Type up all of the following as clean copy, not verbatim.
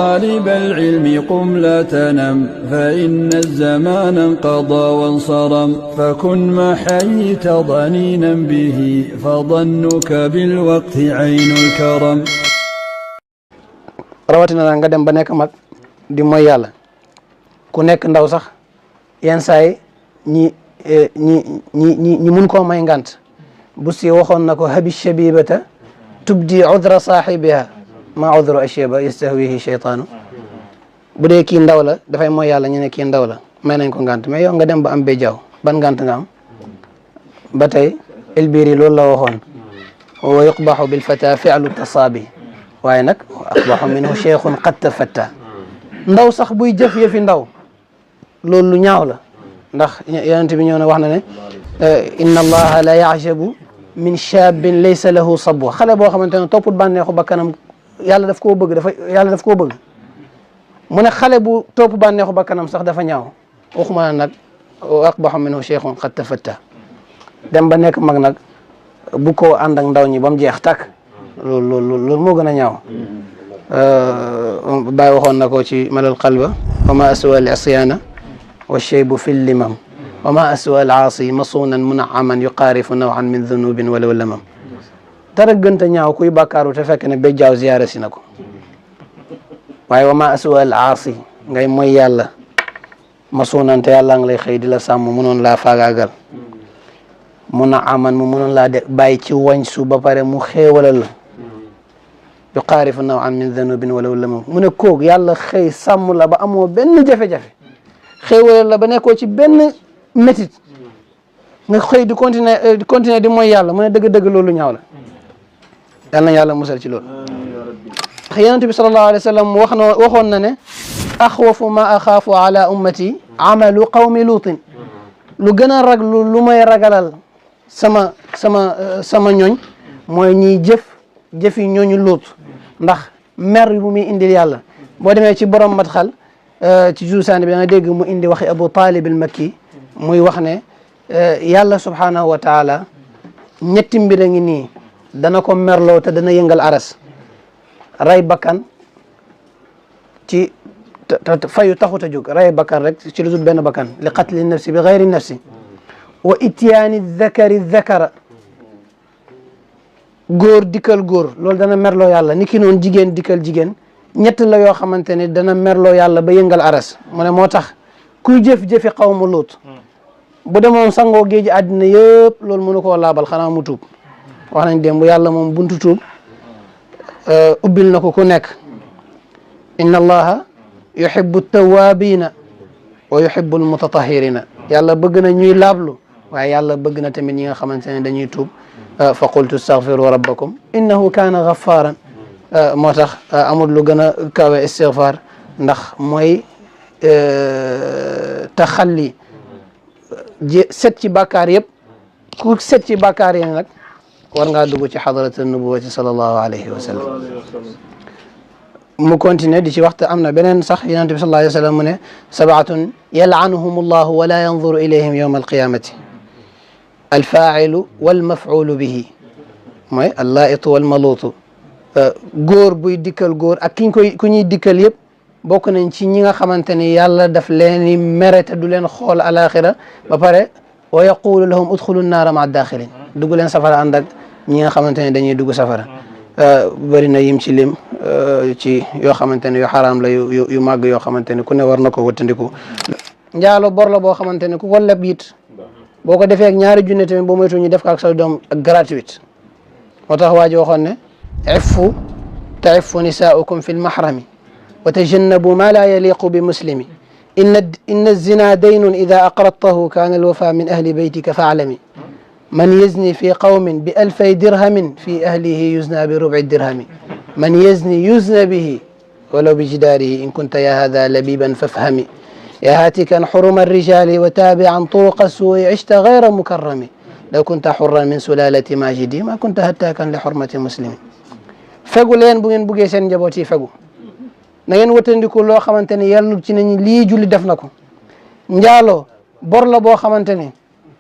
طالب العلم قم لا تنم فإن الزمان انقضى وانصرم فكن ما حييت ضنينا به فظنك بالوقت عين الكرم. rawatina na nga dem ba nekk mag di mooy yàlla ku nekk ndaw sax yenn saay ñi mun koo may ngant bu si waxoon na ko habi shabibata tubdi udra saaxibiha ma udru asheba yastahwihi sheytaanu bu dee kii ndaw la dafay mooy yàlla ñu ne kii ndaw la may nañ ko ngant mais yow nga dem ba am béjjaaw ban ngant nga am ba tey Elbiri loolu la waxoon wa yuqbaxu bilfata fi'lu tasaabi waaye nag asbaxa minhu cheikhun qad tafatta ndaw sax buy jëf yëfi ndaw loolu lu ñaaw la ndax yonent bi ñëw na wax na ne inna allaha la yajabu min shabin laysa lahu sabwa xale boo xamante ne topput bànneexu bakkanam yàlla daf koo bëgg mu ne xale bu topp bànneexu bakkanam sax dafa ñaaw waxuma nag aqbaxu minhu cheikhun qad tafatta dem ba nekk mag nag bu ko ànd ak ndaw ñi ba mu jeex tàkk loolu moo gën a ñaaw bàyyi waxoon na ko ci malal qalba wa ma aswa al isyana wa shaybu fi limam wa ma aswa al aasi masuunan munaaman yuqaarifu nawan min dunubin walaw lamam dara gënta ñaaw kuy bàkkaaru te fekk ne béjjaaw ziyaara si na ko waaye wa ma aswa al aasi ngay mooy yàlla masuunan te yàlla ngi lay xëy di la sàmm munoon laa faagaagal munaaman mu munoon laa de bàyyi ci wañsu ba pare mu xéewalal la yuqaarifu nawan min dunubin walaw lamam mu ne koog yàlla xëy sàmm la ba amoo benn jafe-jafe xéewalal la ba nekkoo ci benn métit nga xëy di continuer di mooy yàlla mu ne dëgg-dëgg loolu ñaaw la yal na yàlla musal ci loolu ndax yonent bi sallallahu alayhi wa sallam waxoon na ne axwafu ma axaafu ala ummati amalu qawmi luutin lu gën a raglu lu may ragalal sama ñooñ mooy ñiy jëfi ñooñu luut ndax mer bu muy indil yàlla boo demee ci borom madxal ci juusaani bi da nga dégg mu indi waxi Abu Talib al Makki muy wax ne yàlla subhanahu wa taala ñetti mbir a ngi nii dana ko merloo te dana yëngal aras ray bakkan ci fayu taxut a jóg ray bakkan rek ci lu dul benn bakkan li qatli nafsi bi gayri nafsi wa ityaani zakara góor dikkal góor loolu dana merloo yàlla ni ki noonu jigéen dikkal jigéen ñett la yoo xamante ne dana merloo yàlla ba yëngal aras mu ne moo tax kuy jëf-jëfi xawmu luut bu demoon sangoo géeji àddina yëpp loolu mënu koo laabal xanaa mu tuub wax nañ démb yàlla moom buntu tuub ubbil na ko ku nekk inna allaha yuhibbu tawabina wa yuhibbu almutatahirina yàlla bëgg na ñuy laablu waaye yàlla bëgg na tamit ñi nga xamante ne dañuy tuub fa qultu astaghfiru rabbakum innahu kaana ghaffaaran moo tax amul lu gën a kawe istighfar ndax mooy taxalli set ci bàkkaar yëpp ku set ci bàkkaar yi nag war ngaa dugg ci xadaratu nubuwati sallallahu alayhi wa sallam mu continuer di ci waxta am na beneen sax yonent bi sallallahu alayhi wa sallam mu ne sabaatun yal'anuhum allahu wala yanzuru ilayhim yawma alqiyamati alfaa'ilu walmaf'ulu bihi mooy allaa'itu walmaluutu góor buy dikkal góor ak ku ñuy dikkal yëpp bokk nañ ci ñi nga xamante ni yàlla daf leen i mere te du leen xool alaxira ba pare wa yaqulu lahum udxulu naara ma daaxilin dugg leen safara ànd ak ñi nga xamante ne dañuy dugg safara bëri na yim ci lim ci yoo xamante ne yu xaraam la yu màgg yoo xamante ne ku ne war na ko wëttandiku njaalo bor la boo xamante ne ku ko leb it boo ko defee ak ñaari junne tamit boo moytu ñu def ko ak sa doom ak gratuite moo tax waa ji waxoon ne iffu taiffu nisaaukum fi lmahrami wa tajannabu ma la yaliqu bi muslimi inna zina daynun ida aqradtahu kaana alwafa min ahli baytika faalami man yazni fi qawmin bi alfay dirhamin fi ahlihi yuzna bi rubi dirhami man yazni yuzna bihi walaw bi jidaarihi in kunta ya hada labiban fafhami ya hatikan xuruma alrijali wa taabian turuqa suui ishta gayra mukarrami law kunta xurran min sulalati majidi ma kunta hattakan li xurmati muslimi fegu leen bu ngeen buggee seen njaboot yi fegu na ngeen wëtandiku loo xamante ne yàlla ci nañu lii julli def na ko njaaloo bor la boo xamante ne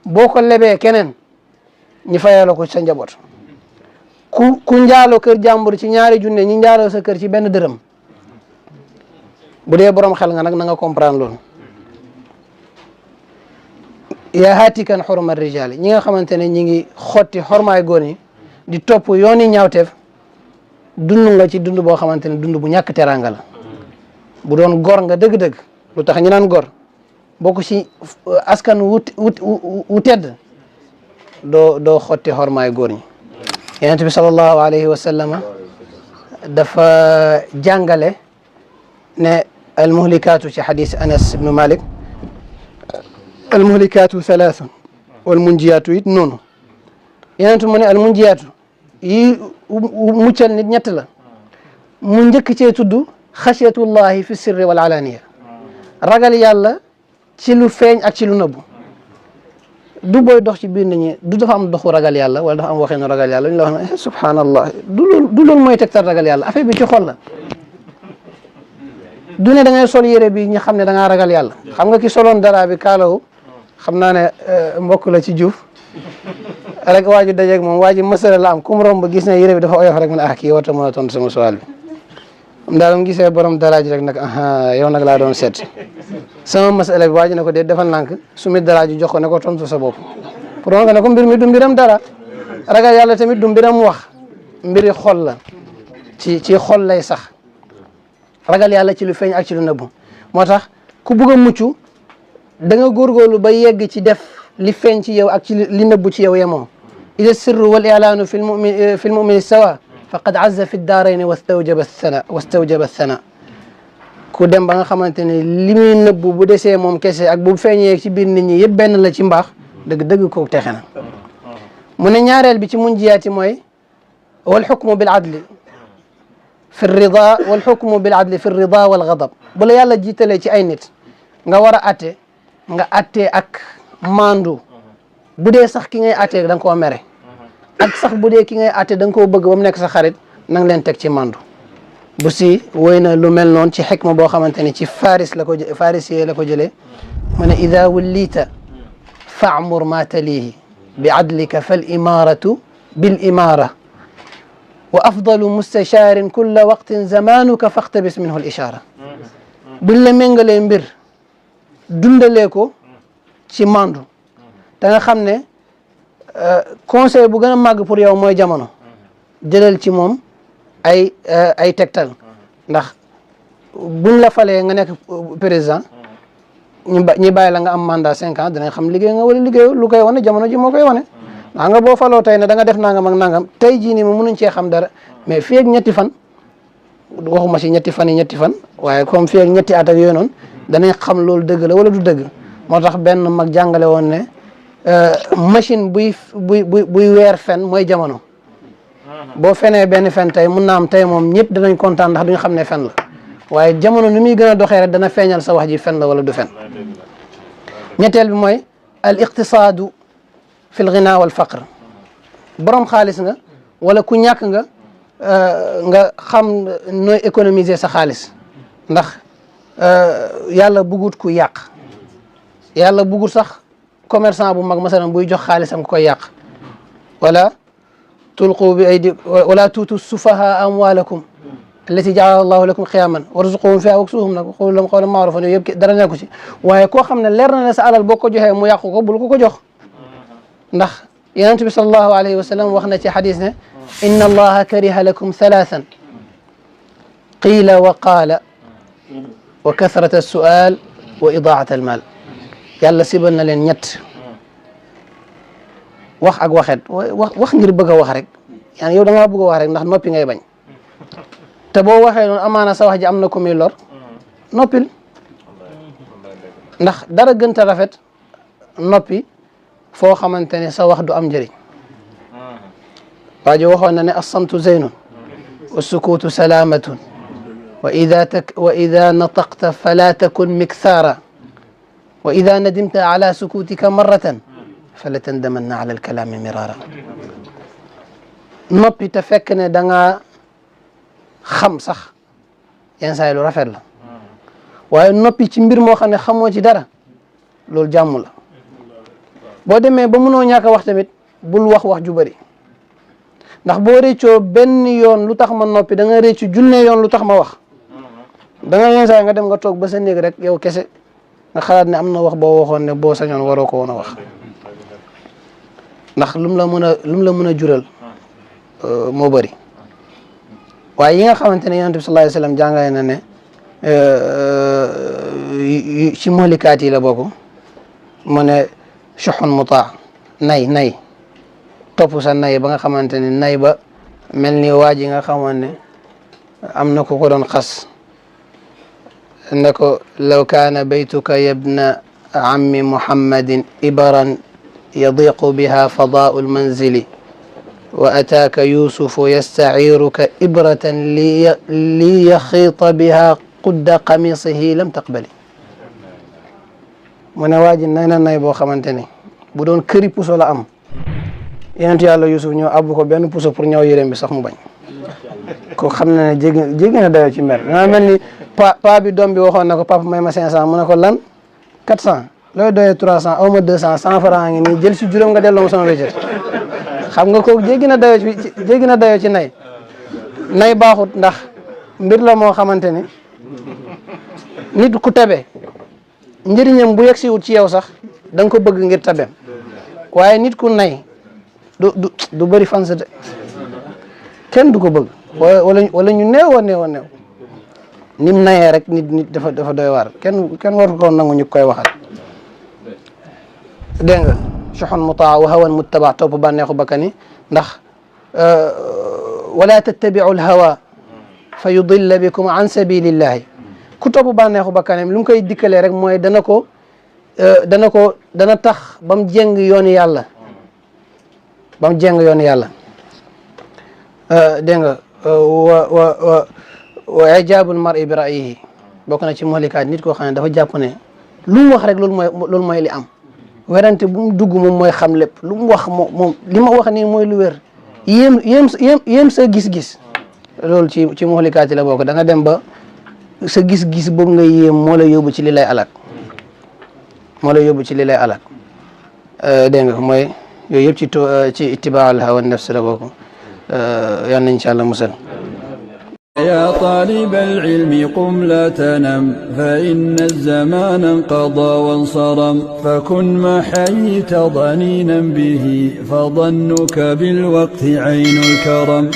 boo ko lebee keneen ñi fayaloo ko sa njaboot ku njaaloo kër jàmbur ci ñaari junne ñi njaaloo sa kër ci benn dërëm bu dee borom xel nga nag na nga comprendre loolu. yaa haatikan xurma rijaali ñi nga xamante ne ñi ngi xotti xormaay góor ñi di topp yooni ñaawteef dund nga ci dund boo xamante ne dund bu ñàkk teraanga la. bu doon gor nga dëgg-dëgg lu tax ñu naan gor bokk ci askan wu tedd doo xotti xormaay góor ñi. yonent bi sallallahu alayhi wa sallam dafa jàngale ne almuhlikaatu ci xadis Anas ibnu Malik almuhlikaatu thalathun wal munjiyaatu it noonu yonent mu ne almunjiyaatu yi muccal nit ñett la mu njëkk cee tudd xasiyatullahi fi sirri wal alaniya ragal yàlla ci lu feeñ ak ci lu nëbbu du booy dox ci biir nit ñi du dafa am doxu ragal yàlla wala dafa am waxee nu ragal yàlla ñu la wax ne subhanallah du loolu mooy tegtal ragal yàlla affaire bi ci xol la du ne da ngay sol yére bi ñu xam ne da ngaa ragal yàlla xam nga ki soloon dara bi kaalawu xam naa ne mbokk la ci Juuf rek waa ji dajeeg moom waa ji masala la am kum romb gis ne yére bi dafa oyof rek mu ne kii warta mën a tontu sama sowal bi am daal mu gisee borom dara ji rek nag yow nag laa doon seet sama masala bi waa ji ne ko dee defal nànk su mi dara ji jox ko ne ko tontu sa bopp pour nga ne ko mbir mi du mbiram dara ragal yàlla tamit du mbiram wax mbiri xol la ci xol lay sax ragal yàlla ci lu feeñ ak ci lu nëbbu moo tax ku bugg a mucc da nga góorgóorlu ba yegg ci def li feeñ ci yow ak ci li nëbbu ci yow yemoo ida sirru wal ilaanu fi lmumini sawa faqad azza fi daarayni wastawjaba thana ku dem ba nga xamante ne li muy nëbbu bu desee moom kese ak bu feeñee ci biir nit ñi yëpp benn la ci mbaax dëgg ko texe na mu ne ñaareel bi ci munjiyaati mooy wal xukmu bil adli fi rida wal xukmu bil adli fi rida wal gadab bu la yàlla jiitalee ci ay nit nga war a atte nga attee ak maandu bu dee sax ki ngay attee da nga koo mere ak sax bu dee ki ngay atte da nga koo bëgg ba mu nekk sa xarit na nga leen teg ci maandu bu si woy na lu mel noonu ci xikma boo xamante ne ci faris la ko farisiye la ko jëlee mu ne ida wullita faamur ma talihi bi adlika fal imaratu bil imara wa afdalu mustachaarin kulla waqtin zamanuka faxtabis minhu l ishara buñ la méngalee mbir dundalee ko ci mandu da nga xam ne conseil bu gën a màgg pour yow mooy jamono jëlal ci moom ay tegtal ndax buñ la falee nga nekk président ñi bàyyi la nga am mandat 5 ans dinañ xam liggéey nga wala liggéey lu koy wane jamono ji moo koy wane ndax nga boo faloo tey ne da nga def nangam ak nangam tey jii nii moom mënuñ cee xam dara mais fii ak ñetti fan waxuma si ñetti fan waaye comme fii ak ñetti at ak yooyu noonu danañ xam loolu dëgg la wala du dëgg moo tax benn mag jàngale woon ne machine buy weer fen mooy jamono boo fenee benn fen tey mun naa am tey moom ñëpp danañ kontaan ndax duñ xam ne fen la waaye jamono ni muy gën a doxee rek dana feeñal sa wax ji fen la wala du fen ñetteel bi mooy al iqtisaadu fi l ghina wal faqr borom xaalis nga wala ku ñàkk nga xam nooy économiser sa xaalis ndax yàlla bugut ku yàq yàlla bugut sax commerçant bu mag masalan buy jox xaalisam ko koy yàq wala tulqu bi aydi wala tuutu sufaha amwalakum allati jaala allahu lakum qiyaman warzuquhum fiha waksuhum nag qulu lahum qawlan ma'rufan yooyu yëpp dara nekku ci waaye koo xam ne leer na ne sa alal boo ko joxee mu yàqu ko bul ko ko jox ndax yonent bi sallallahu alayhi wa sallam wax na ci xadis ne inna allaha kariha lakum thalathan qiila wa qaala wa kathrata alsual wa idaat almal yàlla sibal na leen ñett wax ak waxet wax ngir bëgg a wax rek yaani yow da ngaa bëgg a wax rek ndax noppi ngay bañ te boo waxee noonu amaana sa wax ji am na ko muy lor noppil ndax dara gënta rafet noppi foo xamante ne sa wax du am njëriñ waa ji waxoon na ne assamtu zeynun wa sukuutu salaamatun wa ida nataqta fala takun mikthaara wa ida nadimta ala sukuutika marratan fala tandamanna ala alkalaami miraara noppi te fekk ne da nga xam sax yenn saa yi lu rafet la waaye noppi ci mbir moo xam ne xamoo ci dara loolu jàmm la boo demee ba mënoo ñàkk a wax tamit bul wax ju bëri ndax boo réccoo benn yoon lu tax ma noppi da nga réccu junne yoon lu tax ma wax da nga yenn saa nga dem nga toog ba sa néeg rek yow kese nga xalaat ne am na wax boo waxoon ne boo sañoon waroo ko woon a wax ndax lum la mën a jural moo bëri waaye yi nga xamante ne yonent bi sallallahu alayhi wasallam jàngale na ne ci moolikaat yi la bokk mu ne shuhun mutaa nay topp sa nay ba nga xamante ne nay ba mel ni waa ji nga xamoon ne am na ku ko doon xas ne ko law kaana baytuka yabna ammi muhammadin ibaran yadiqu biha fadaau lmanzili wa ataaka yusufu yastaciiruka ibratan li yaxiita biha qudda qamisihi lam taqbali mu ne waa ji nay na nay boo xamante ni bu doon këri puso la am yonent yàlla yusuf ñoo abbu ko benn puso pour ñëw yéreem bi sax mu bañ ko xam na ne jéggi na dayoo ci mer dama mel ni pa bi doom bi waxoon na ko papa may ma 500 mu ne ko lan 400 looy doyee 300 aw ma 200 100 francs ngi nii jël si juróom nga delloo ma sama wéccet xam nga kooku jéggi na dayoo ci nay baaxut ndax mbir la moo xamante ni nit ku tabe njëriñam bu yegsiwut ci yow sax da nga ko bëgg ngir tabeem waaye nit ku nay du bëri fans de kenn du ko bëgg wala ñu néew nim nayee rek nit dafa doy waar kenn waru ko nangu ñu koy waxal dégg nga shuhun mutaa wa hawan muttaba topp bànneexu bakkani ndax wala tattabi'u al-hawa fa yudilla bikum an sabilillahi ku topp bànneexu bakkanam lu mu koy dikkalee rek mooy dana tax ba mu jéng yoonu yàlla dégg nga wa ijaabul mar'i bi ra'yihi bokk na ci moolikaat nit koo xam ne dafa jàpp ne lu mu wax rek loolu mooy li am werante bu mu dugg moom mooy xam lépp lu mu wax moom li ma wax nii mooy lu wér yéem sa gis-gis loolu ci moolikaat yi la bokk da nga dem ba sa gis-gis boobu nga yéem moo la yóbbu ci li lay alak dégg nga mooy yooyu yëpp ci ittibaa'ul hawa nafs la bokk yal nañ insha Allah musal يا طالب العلم قم لا تنم فإن الزمان انقضى وانصرم فكن ما حييت ضنينا به فظنك بالوقت عين الكرم